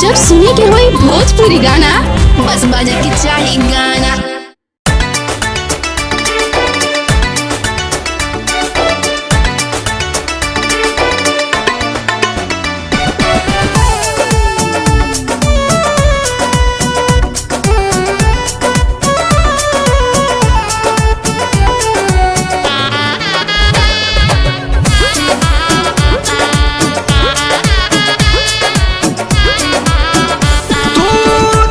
जब सुने के होई भोजपुरी गाना, बस बजे के चाही गाना। तू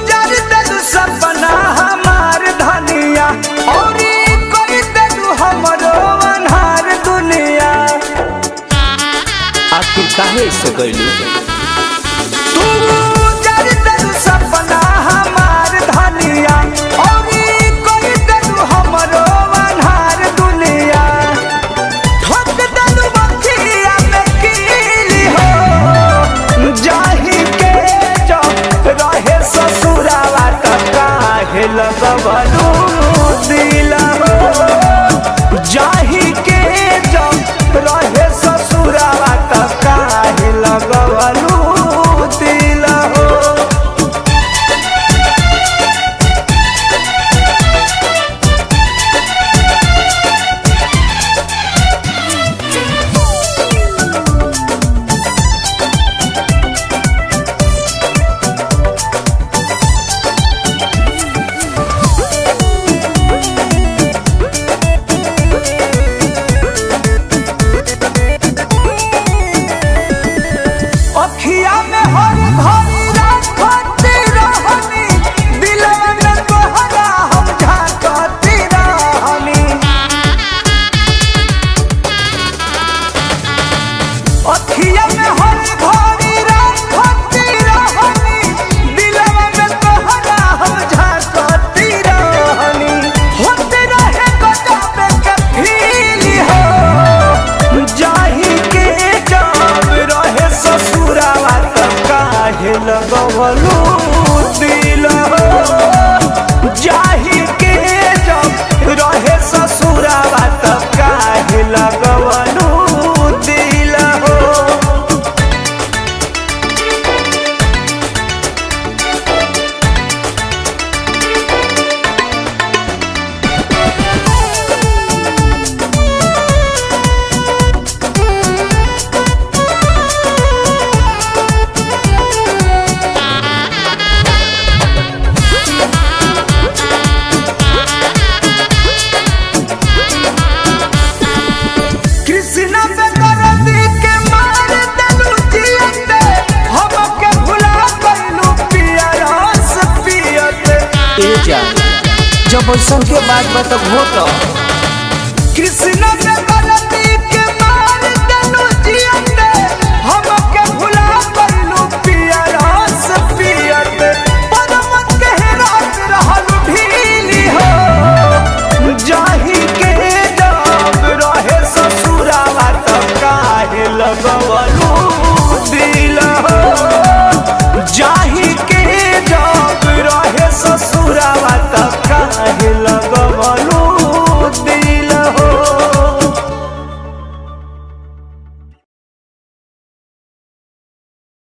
जर देलू सपना हमार धनिया, औरी कोई देलू हमरो अन्हार दुनिया। आखिर काहे ऐसे कैलू? तू जर देलू सपना हमार धनिया, औरी कोई देलू हमरो अन्हार दुनिया। ठोक देलू बखिया में कीली हो, जाही के जब रहे ससुरावा त काहे लगवलू दिल हो। जाही के जब रहे ससुरावा त काहे लगवलू दिल हो। अखिया में हर घड़ी राखती रहनी, दिलवा में तोहरा हम झांकती रहनी। अखिया में हर घड़ी राखती रहनी, दिलवा में तोहरा हम झांकती रहनी। होते रहे गजब के फील हो, जाही के जब रहे ससुरावा त काहे लगवलू दिल हो। जाही के जब रहे ससुरावा त काहे लगवलू दिल हो। कृष्णा पे दर्दी के मार देलू जियते, हमके भुला गइलू पिया रस पियते। ए जान, जब ऐसन के बात बा तब हो तो कृष्णा